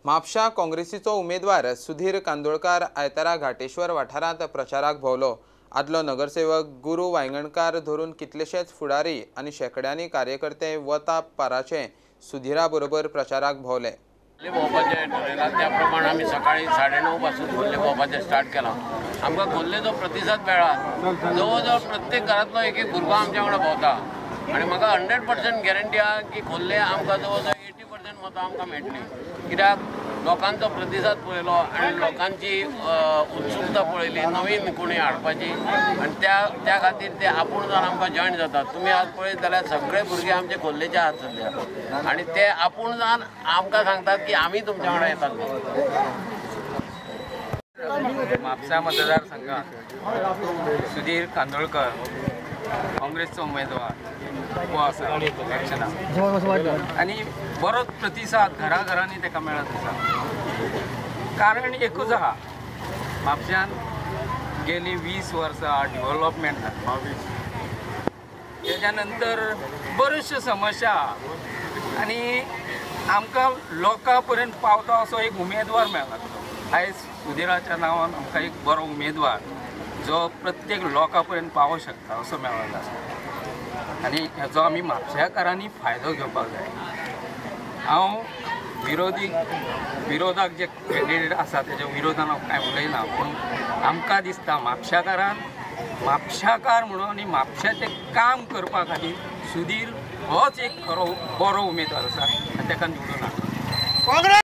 म्हापशा काँग्रेसीचो उमेदवार सुधीर कांदोळकार आयतारा घाटेश्वर वाठारांत प्रचाराक भोंवलो. आदलो नगरसेवक गुरू वायंगणकार धरून कितलेशेच फुडारी आनी शेंकड्यांनी कार्यकर्ते वता पाराचे सुधीरा बरोबर प्रचाराक भोंवले. भोंवपाचें ठरयलां त्या प्रमाणे आमी सकाळी 9:30 पासून खोर्ले भोंवपाचें स्टार्ट केलां. आमकां खोर्लेचो प्रतिसाद मेळ्ळा. जवळ जवळ प्रत्येक घरांतलो एक एक भुरगो आमच्या वांगडा भोंवता आनी म्हाका 100% गॅरंटी आहा की खोर्ले आमकां जवळ जवळ 80% मतां आमकां मेळटली. कित्याक लोकांचो प्रतिसाद पळयलो आनी लोकांची उत्सुकता पळयली नवीन कोणी हाडपाची आनी त्या खातीर ते आपूण जावन आमकां जॉयन जातात. तुमी आज पळयत जाल्यार सगळे भुरगे आमचे खोर्लेचे आहात सद्या आनी ते आपूण जावन आमकां सांगतात की आमी तुमच्या वांगडा येतात. म्हापसा मतदारसंघात सुधीर कांदोळकर काँग्रेसचो उमेदवार उबो आसा इलेक्शनाक आनी बरोच प्रतिसाद घराघरांनी ताका मेळत आसा. कारण एकूच आहा, म्हापश्यान गेली 20 वर्सां डेव्हलपमेंट जालें, तेज्या नंतर बऱ्योचश्यो समस्या आहा आनी आमकां लोकां पर्यंत पावता असो एक उमेदवार मेळ्ळा. आयज सुधीराच्या नांवान आमकां एक बरो उमेदवार जो प्रत्येक लोकां पर्यंत पावोंक शकता असो मेळ्ळो आसा आनी हेजो आमी म्हापशेकारांनी फायदो घेवपाक जाय. हांव विरोधाक जे कॅन्डिडेट आसा तेज्या विरोधान हांव कांय उलयना, पूण आमकां दिसता म्हापशेकारान म्हापशेकार म्हणून आनी म्हापश्याचें काम करपा खातीर सुधीर होच एक खरो बरो उमेदवार आसा आनी ताका निवडून हाडलो.